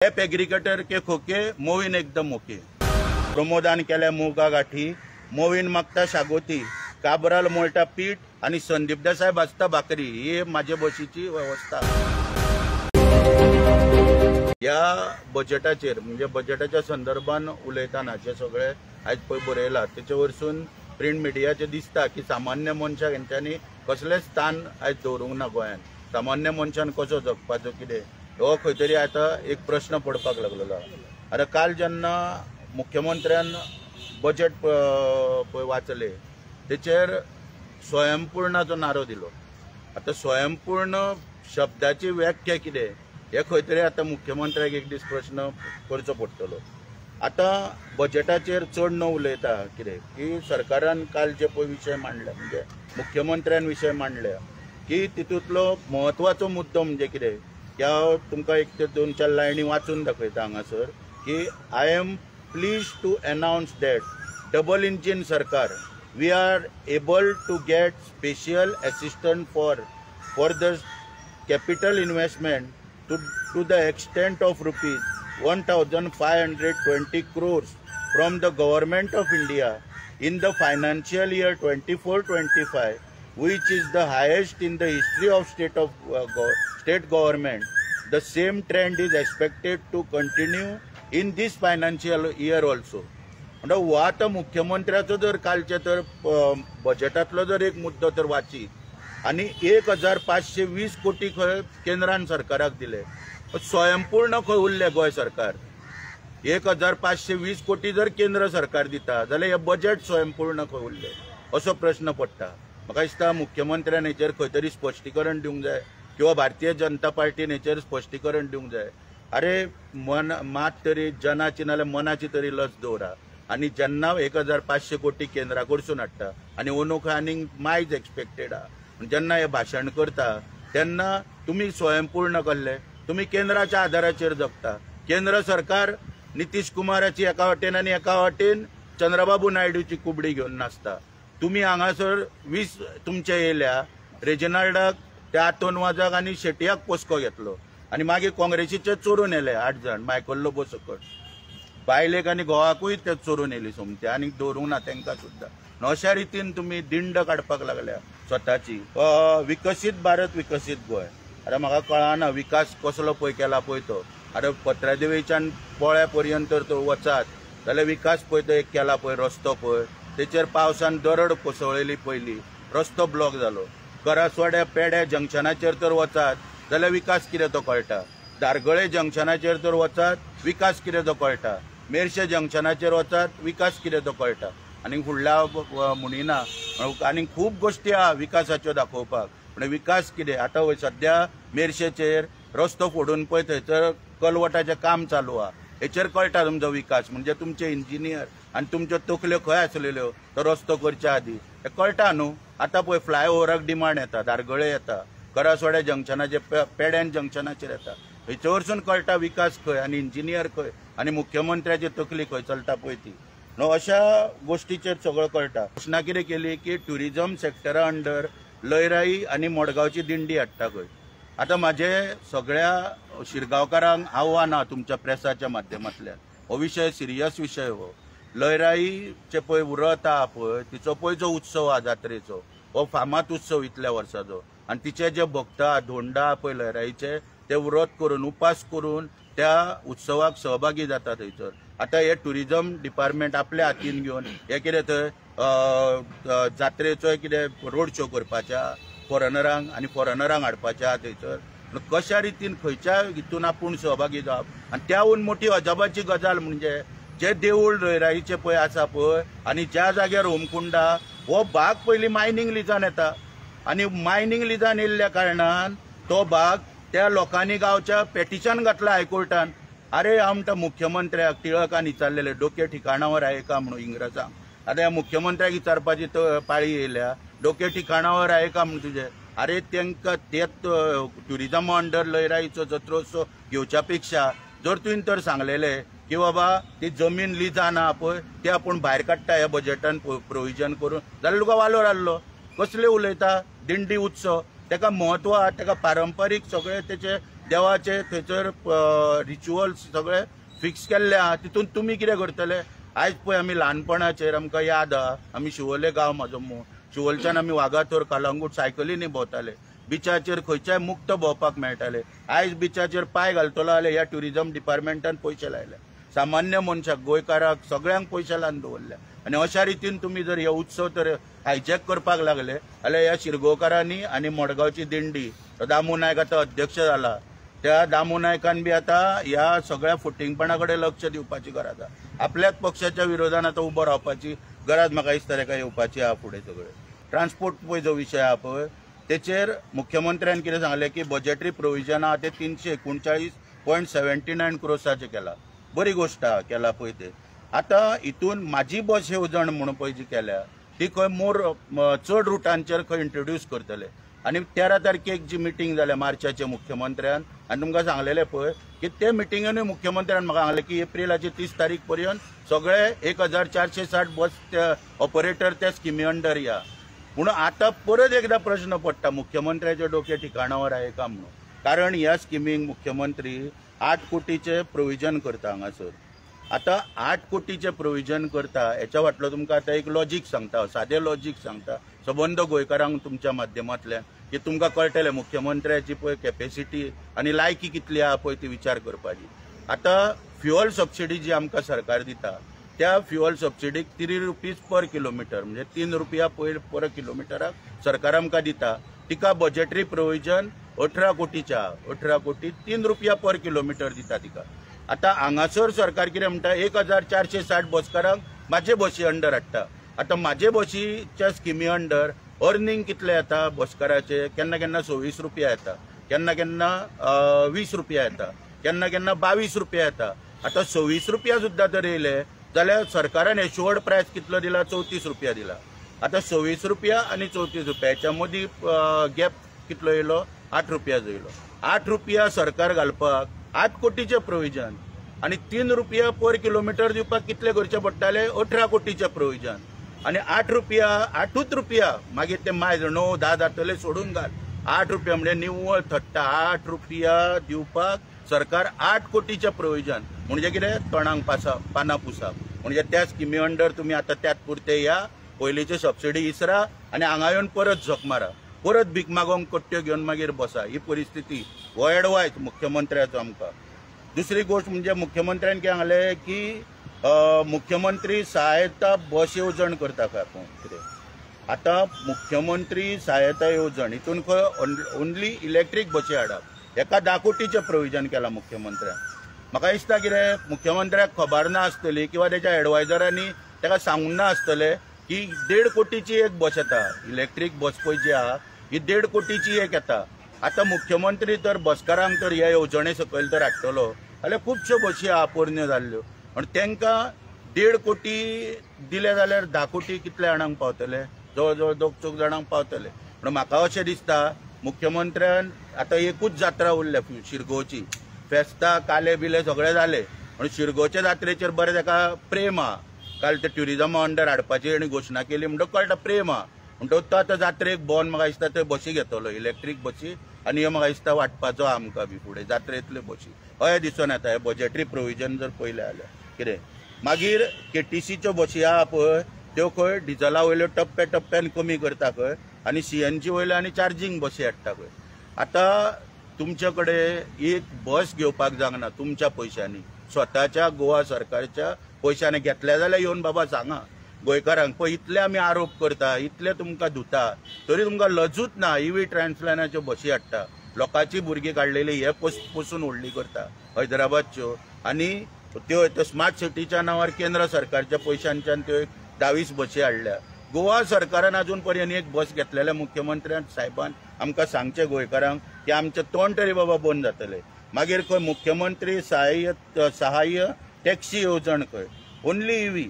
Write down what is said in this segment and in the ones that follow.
App agriculture K खोके मोवीन एकदम okay. प्रमोदान केल्या मोगा गाठी, मोवीन मागता शागोती, काबराल मोळटा पीठ आणि संदीप देसाय भाजता भाकरी। ही माझे बशीची व्यवस्था। या बजेटाचेर म्हणजे बजेटाच्या संदर्भान उलयतना जे सगळे आयज पळय बरयला तेचे वरसून प्रिंट मिडियाचे दिसता की सामान्य मनशाक हेंच्यांनी कसलेंच स्थान आयज दवरूंक ना। गोंयांत सामान्य मनशान कसो जगपाचो कितें हो खंय तरी आतां एक प्रश्न पडपाक लागलेलो। आतां काल जेन्ना मुख्यमंत्र्यान बजेट पळय वाचले तेचेर स्वयंपूर्णाचो नारो दिलो। आतां स्वयंपूर्ण शब्दाची व्याख्या कितें हे खंय तरी आतां मुख्यमंत्र्याक एक दीस प्रश्न करचो पडटलो। आतां बजेटाचेर चड न उलयता कितें की सरकारान काल जे पळय विशय मांडले म्हणजे मुख्यमंत्र्यान विशय मांडले की तितूंतलो म्हत्वाचो मुद्दो म्हणजे कितें की हांव तुमकां एक ते दोन चार लायनी वाचून दाखयता हांगासर की I am pleased to announce that double engine सरकार we are able to get special assistance for the capital investment to the extent of rupees 1520 crores from the government of India in the financial year 24-25, which is the highest in the history of state government. The same trend is expected to continue in this financial year also. म्हणजे हो आतां मुख्यमंत्र्याचो जर कालचे तर बजेटांतलो जर एक मुद्दो तर वाची आनी 1520 कोटी खंय केंद्रान सरकाराक दिले, स्वयंपूर्ण खंय उरलें गोंय सरकार? 1520 कोटी जर केंद्र सरकार दिता जाल्यार हें बजेट स्वयंपूर्ण खंय उरलें असो प्रश्न पडटा। म्हाका दिसता मुख्यमंत्र्यान हेचेर खंय तरी स्पश्टीकरण दिवंक जाय किंवा भारतीय जनता पार्टीन हेचेर स्पश्टीकरण दिवंक जाय। अरे मन मात तरी जनाची नाल्यार मनाची तरी लज दवरा आनी जेन्ना 1500 कोटी केंद्रा कडसून हाडटा आनी अंदू खंय आनीक मायज एक्सपेक्टेड आहा, जेन्ना हें भाशण करता तेन्ना तुमी स्वयंपूर्ण कसले? तुमी केंद्राच्या आधाराचेर जगता। केंद्र सरकार नितीश कुमाराची एका वाटेन आनी एका वाटेन चंद्रबाबू नायडूची कुबडी घेवन नाचता। तुमी हांगासर 20 तुमचे येयल्या रेजिनाल्डाक त्या आतोन वाजाक आनी शेटयाक पोसको घेतलो आनी मागीर काँग्रेसीचे चोरून येले 8 जाण मायकल लोबो सकट, बायलेक आनी घोवाकूय ते चोरून येयली सोमते आनी दवरूंक ना तांकां सुद्दां। अशा रितीन तुमी दिंड काडपाक लागल्या स्वताची। विकसीत भारत विकसीत गोंय, आतां म्हाका कळना विकास कसलो पळय केला पळय तो। आतां पत्रादेवीच्यान पोळ्या पर्यंत तर तो वचात जाल्यार विकास पळय तो एक केला पळय रस्तो पळय तेचेर पावसान दरड कोसळ्ळेली पयली रस्तो ब्लॉक जालो। करासवाड्या पेड्या जंक्शनाचेर तर वचात जाल्यार विकास कितें तो कळटा। दारगळे जंक्शनाचेर तर वचात विकास कितें तो कळटा। मेरशे जंक्शनाचेर वचात विकास कितें तो कळटा। आनी फुडल्या म्हणिना आनी खूब गोश्टी आहा विकासाच्यो दाखोवपाक, पूण विकास कितें? आतां सद्या मेरशेचेर रस्तो फोडून पळय थंयसर कलवटाचें काम चालू आहा, हेचेर कळटा तुमचो विकास म्हणजे तुमचे इंजिनियर आनी तुमच्यो तकल्यो खंय आसलेल्यो तो रस्तो करच्या आदी हें कळटा न्हू। आतां पळय फ्लायओवराक डिमांड येता, दारगळे येता, करासवाड्या जंक्शनाचेर पेड्यान जंक्शनाचेर येता, हेचे वरसून कळटा विकास खंय आनी इंजिनियर खंय आनी मुख्यमंत्र्याची तकली खंय चलता पळय ती। न्हू अशा गोश्टीचेर सगळो कळटा। घोशणा कितें केली की ट्युरिजम सेक्टरा अंडर लयराई आनी मडगांवची दिंडी हाडटा खंय। आतां म्हाजे सगळ्या शिरगांवकारांक आव्हान आहा तुमच्या प्रेसाच्या माध्यमांतल्यान, हो विशय सिरियस विशय हो। लयराईचे पळय व्रत आहा पळय तिचो पळय जो उत्सव आहा जात्रेचो हो फामाद उत्सव इतल्या वर्साचो आनी तिचे जे भक्त आहा धोंडा आहा पळय लयराईचे ते व्रत करून उपास करून त्या उत्सवाक सहभागी जाता थंयसर। आतां हे ट्युरिजम डिपार्टमेंट आपल्या हातीन घेवन हे कितें थंय जात्रेचो कितें रोड शो करपाच्या फॉरेनरांक आनी फॉरेनरांक हाडपाचे आहा थंयसर। कशा रितीन खंयच्या हितून आपूण सहभागी जावप आनी त्याहून मोठी अजापाची गजाल म्हणजे जे देवूळ लयराईचें पळय आसा पळय आनी ज्या जाग्यार होमकुंडा हो भाग पयलीं मायनींग लिजान येता आनी मायनींग लिजान येयल्ल्या कारणान तो भाग त्या लोकांनी गांवच्या पेटिशन घातला हायकोर्टान। अरे हांव म्हणटा मुख्यमंत्र्याक टिळकान विचारलेले डोके ठिकाणावर आहे का म्हणून इंग्रजांक, आतां ह्या मुख्यमंत्र्याक विचारपाची पाळी येयल्या डोके ठिकाणावर आहे का म्हणून तुजे। अरे तांकां ते ट्युरिजमा अंडर लयराईचो जत्रोत्सव घेवच्या पेक्षा जर तुवें तर सांगलेले की बाबा ती जमीन लिजान आहा पळय ती आपूण भायर काडटा ह्या बजेटान प्रोविजन करून जाल्यार तुका वालोर आहलो। कसले उलयता दिंडी उत्सव तेका म्हत्व आहा, तेका पारंपारीक सगळे तेचे देवाचे थंयसर रिच्युअल्स सगळे फिक्स केल्ले आहा, तितून तुमी कितें करतले? आयज पळय आमी ल्हानपणाचेर आमकां याद आहा, आमी शिवोले गांव म्हाजो मूळ, शिवोलच्यान आमी वागातोर कलंगूट सायकलींनी भोंवताले, बिचाचेर खंयच्याय मुक्त भोंवपाक मेळटाले. आयज बिचाचेर पांय घालतलो जाल्यार ह्या ट्युरिजम डिपार्टमेंटान पयशे लायले, सामान्य मनशाक गोंयकाराक सगळ्यांक पयशे लावन दवरले. आनी अशा रितीन तुमी जर हे उत्सव तर हायजॅक करपाक लागले जाल्यार ह्या शिरगांवकारांनी आनी मडगांवची दिंडी, दामू नायक आतां अध्यक्ष जाला, त्या दामू नायकान बी आतां ह्या सगळ्या फुटिंगपणा कडेन लक्ष दिवपाची गरज आसा. आपल्याच पक्षाच्या विरोधान आतां उबो रावपाची गरज म्हाका दिसता ताका येवपाची आहा फुडें. सगळें ट्रान्सपोर्ट पळय जो विशय आहा पळय तेचेर मुख्यमंत्र्यान कितें सांगलें की बजेटरी प्रोविजन आहा ते 339.79 क्रोसाचें केला, बरी गोश्ट आहा केला पळय ते. आतां हितून म्हाजी बस येवजण म्हणून पळय जी केल्या ती खंय मोर चड रुटांचेर खंय इंट्रोड्यूस करतले. आनी 13 तारखेक जी मिटींग जाल्या मार्चाचे मुख्यमंत्र्यान, आनी तुमकां सांगलेलें पळय की ते मिटिंगेनूय मुख्यमंत्र्यान म्हाका सांगलें की एप्रिलाची 30 तारीख पर्यंत सगळे 1460 बस ऑपरेटर त्या स्किमी अंडर या. पूण आतां परत एकदां प्रश्न पडटा मुख्यमंत्र्याचे डोके ठिकाणावर आहे का म्हणून, कारण ह्या स्किमींक मुख्यमंत्री 8 कोटीचे प्रोविजन करता हांगासर. आतां 8 कोटीचे प्रोविजन करता हेच्या फाटलो तुमकां आतां एक लॉजीक सांगता, सादें लॉजीक सांगता सबंद गोंयकारांक तुमच्या माध्यमांतल्यान की तुमकां कळटलें मुख्यमंत्र्याची पळय कॅपेसिटी आनी लायकी कितली आहा पळय ती विचार करपाची. आतां फ्युअल सबसिडी जी आमकां सरकार दिता त्या फ्युअल सबसिडीक 3 रुपीज पर किलोमिटर, म्हणजे 3 रुपया पर किलोमिटराक सरकार आमकां दिता. तिका बजेटरी प्रोविजन 18 कोटीच्या, 18 कोटी 3 रुपया पर किलोमिटर दिता तिका. आतां हांगासर सरकार कितें म्हणटा 1460 बसकारांक म्हाजे बशी अंडर हाडटा. आतां म्हाजे बशीच्या स्किमी अंडर अर्निंग कितलें येता बसकाराचे, केन्ना केन्ना 26 रुपया येता, केन्ना केन्ना 20 रुपया येता, केन्ना केन्ना 22 रुपया येता. आतां 26 रुपया सुद्दां जर येयले जाल्यार सरकारान एश्युअर्ड प्रायस कितलो दिला, 34 रुपया दिला. आतां 26 रुपया आनी 34 रुपया हेच्या मदीं गॅप कितलो येयलो, 8 रुपया येयलो. 8 रुपया सरकार घालपाक 8 कोटीचें प्रोविजन आनी 3 रुपया पर किलोमिटर दिवपाक कितले करचे पडटाले, 18 कोटीचें प्रोविजन. आनी 8 रुपया, 8 रुपया मागीर ते मायज 9 10 जातले सोडून घाल, 8 रुपया म्हणजे निव्वळ थट्टा. 8 रुपया दिवपाक सरकार 8 कोटीचें प्रोविजन म्हणजे कितें, तोंडांक पानां पुसप. म्हणजे त्या स्किमी अंडर तुमी आतां त्यात पुरते या, पयलींची सबसिडी इसरा आनी हांगा येवन परत झक मारा, परत भीक मागोवंक कट्ट्यो घेवन मागीर बसा. ही परिस्थिती हो एडवायस मुख्यमंत्र्याचो आमकां. दुसरी गोश्ट म्हणजे मुख्यमंत्र्यान कितें सांगलें की मुख्यमंत्री सहायता बस येवजण करता खंय आपूण कितें. आतां मुख्यमंत्री सहायता येवजण हितून खंय ओन्ली इलेक्ट्रीक बसी हाडप, हेका 10 कोटीचें प्रोविजन केलां मुख्यमंत्र्यान. म्हाका दिसता कितें मुख्यमंत्र्याक खबर ना आसतली किंवा तेच्या एडवायजरांनी ताका सांगूंक ना आसतलें की 1.5 कोटीची एक बस येता, इलेक्ट्रीक बस पळय जी आहा ही 1.5 कोटीची एक येता. आतां मुख्यमंत्री तर बसकारांक तर ह्या येवजणे सकयल तर हाडटलो जाल्यार खुबश्यो बशी आहा पोरण्यो जाल्ल्यो, आनी तांकां 1.5 कोटी दिले जाल्यार 10 कोटी कितल्या जाणांक पावतले, जवळ जवळ 2-4 जाणांक पावतले. पूण म्हाका अशें दिसता मुख्यमंत्र्यान आतां एकूच जात्रा उरल्या शिरगोवची, फेस्तां काले बिले सगळे जाले, आनी शिरगोवच्या जात्रेचेर बरें ताका प्रेम आहा. काल ते ट्युरिजमा अंडर हाडपाची आनी घोशणा केली म्हणटकच कळटा प्रेम आहा, म्हणटकच तो आतां जात्रेक भोंवन म्हाका दिसता थंय बशी घेतलो, इलेक्ट्रीक बशी, आनी ह्यो म्हाका दिसता वांटपाचो आमकां बी फुडें जात्रेंतल्यो बशी अशें दिसून येता. हें बजेटरी प्रोविजन जर पळयलें जाल्यार कितें. मागीर केटीसीच्यो बशी आहा पळय त्यो खंय डिजला वयल्यो टप्प्या टप्प्यान कमी करता खंय, आनी सीएनजी वयल्यो आनी चार्जींग बशी हाडटा खंय. आतां तुमचे कडेन एक बस घेवपाक जायना तुमच्या पयशांनी, स्वताच्या गोवा सरकारच्या पयशांनी घेतल्या जाल्यार येवन बाबा सांगा गोंयकारांक, पळय इतले आमी आरोप करता, इतले तुमकां धुता, तरी तुमकां लजूच ना. इवी ट्रान्सलायनाच्यो बशी हाडटा, लोकांची भुरगीं काडलेली हे पोसून व्हडली करता हैदराबादच्यो, आनी त्यो स्मार्ट सिटीच्या नांवार केंद्र सरकारच्या पयशांच्यान त्यो 10-20 बशी हाडल्या. गोवा सरकारान अजून पर्यंत एक बस घेतलेल्या मुख्यमंत्र्यान साहेबान आमकां सांगचें गोंयकारांक की आमचें तोंड तरी बाबा बंद जातलें. मागीर खंय मुख्यमंत्री सहाय्य टॅक्सी येवजण खंय ओन्ली इवी,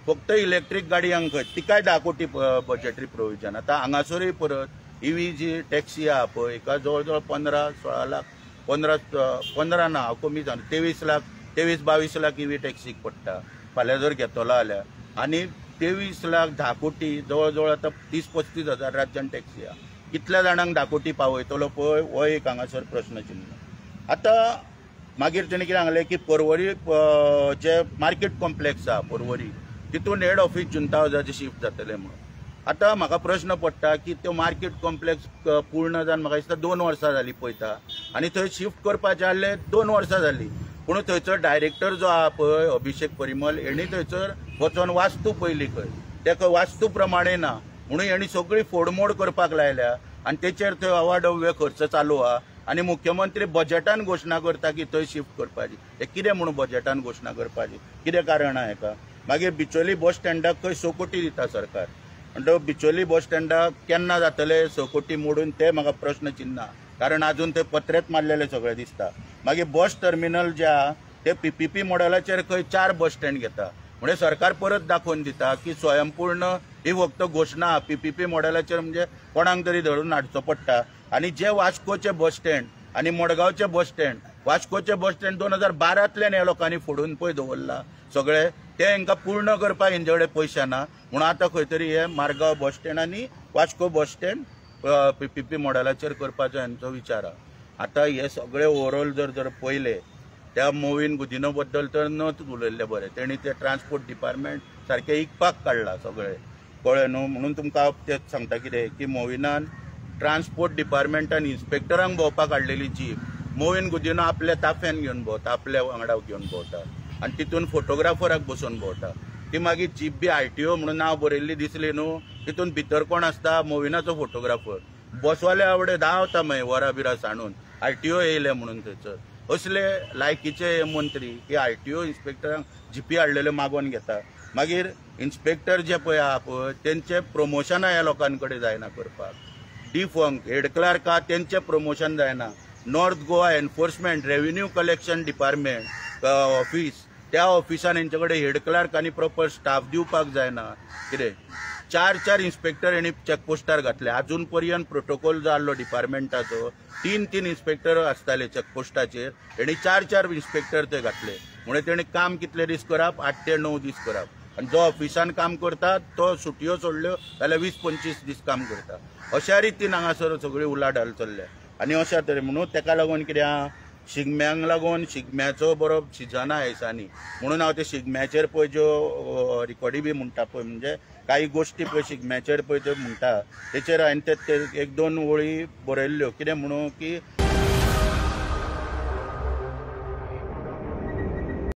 फक्त इलेक्ट्रीक गाडयांक खंय, तिकाय 10 कोटी बजेटरी प्रोविजन. आतां हांगासरूय परत इवी जी टॅक्सी आहा पळय हिका जवळ जवळ 15-16 लाख, 15 ना हांव कमी जावन 23 लाख, 23-22 लाख इवी टॅक्सीक पडटा फाल्यां जर घेतलो जाल्यार. आनी 23 लाख 10 कोटी जवळ जवळ आतां 30-35 हजार राज्यान टॅक्सी आहा, कितल्या जाणांक 10 कोटी पावयतलो पळय हो एक हांगासर प्रश्नचिन्ह. आतां मागीर तेणी कितें सांगलें की पर्वरी जे मार्केट कॉम्प्लेक्स आहा पर्वरी तितून हेड ऑफिस जुंता हावजाचें शिफ्ट जातलें म्हणून. आतां म्हाका प्रश्न पडटा की त्यो मार्केट कॉम्प्लेक्स पूर्ण जावन म्हाका दिसता 2 वर्सां जालीं पळयता आनी थंय शिफ्ट करपाचें आहलें 2 वर्सां जालीं, पूण थंयचो डायरेक्टर जो आहा पळय अभिषेक परिमल हेणी थंयसर वचोन वास्तू पयली खंय तेका वास्तू प्रमाणे ना म्हणून हेणी सगळी फोडमोड करपाक लायल्या आनी तेचेर थंय अवाढव्य खर्च चालू आहा. आनी मुख्यमंत्री बजेटान घोशणा करता की थंय शिफ्ट करपाची, हे कितें म्हणून बजेटान घोशणा करपाची कितें कारण आहा हेका? मागीर बिचोली बस स्टँडाक खंय 6 कोटी दिता सरकार, म्हणटकच बिचोली बस स्टँडाक केन्ना जातले 6 कोटी मोडून ते म्हाका प्रश्न चिन्ह, कारण आजून ते पत्रेच मारलेले सगळे दिसता. मागीर बस टर्मिनल जे आहा ते पीपीपी मॉडेलाचेर खंय 4 बस स्टँड घेता, म्हणजे सरकार परत दाखोवन दिता की स्वयंपूर्ण ही फक्त घोशणा पीपीपी मॉडेलाचेर म्हणजे कोणाक तरी धरून हाडचो पडटा. आनी जे वास्कोचे बस स्टँड आनी मडगांवचे बस स्टँड, वास्कोचे बस स्टँड 2012तल्यान ह्या लोकांनी फोडून पळय दवरला सगळे, ते हेंकां पूर्ण करपाक हेंचे कडेन पयशे ना म्हणून आतां खंय तरी हे मारगांव बस स्टँड आनी वास्को बस स्टँड पीपीपी मॉडेलाचेर करपाचो हेंचो विचार आहा. आतां हे सगळे ओवरऑल जर जर पळयले त्या मोविन गुदिन्हो बद्दल तर नच उलयल्लें बरें, तेणी ते ट्रान्सपोर्ट डिपार्टमेंट सारकें इकपाक काडला सगळें, कळ्ळें न्हू? म्हणून तुमकां हांव तेच सांगता कितें की मोविनान ट्रान्सपोर्ट डिपार्टमेंटान इन्स्पेक्टरांक भोंवपाक हाडलेली जीप मोविन गुदिन्हो आपल्या ताफ्यान घेवन भोंवता, आपल्या वांगडा घेवन भोंवता आनी तितून फोटोग्राफराक बसोवन भोंवता. ती मागीर जीप बी आरटीओ म्हणून नांव बरयल्ली दिसली न्हू, तितून भितर कोण आसता मोविनाचो फोटोग्राफर, बसवाले आवडे धांवता मागीर वरां बिरां सांडून आरटीओ येयले म्हणून थंयसर. असले लायकीचे मंत्री की आरटीओ इन्स्पेक्टरांक जीपी हाडलेल्यो मागोवन घेता. मागीर इन्स्पेक्टर जे पळय आहा पळय तेंचे प्रमोशनां ह्या लोकां कडेन जायना करपाक, डिफंक हेड क्लार्क आहा तेंचें प्रमोशन जायना, North Goa enforcement revenue collection department office त्या ऑफिसान हेंचे कडेन हेड क्लार्क आनी प्रॉपर स्टाफ दिवपाक जायना. कितें 4-4 इन्स्पेक्टर हेणी चॅकपोस्टार घातले, आजून पर्यंत प्रोटोकॉल जो आहलो डिपार्टमेंटाचो 3-3 इन्स्पेक्टर आसताले चॅकपोस्टाचेर, हेणी 4-4 इन्स्पेक्टर ते घातले. म्हणजे तेणी काम कितले दीस करप, 8 ते 9 दीस करप, आनी जो ऑफिसान काम करता तो सुटयो सोडल्यो जाल्यार 20-25 दीस काम करता. अशा रितीन हांगासर सगळी उलाढाल चल्ल्या आनी अशा तरेन म्हणून तेका लागून कितें आहा शिगम्यांक लागून शिगम्याचो बरो सिजन आहा दिसांनी, म्हणून हांव ते शिगम्याचेर पळय ज्यो रिकॉर्डी बी म्हणटा पळय, म्हणजे काही गोश्टी पळय शिगम्याचेर पळय त्यो म्हणटा तेचेर हांवें ते 1-2 वळी बरयल्ल्यो. कितें म्हणून की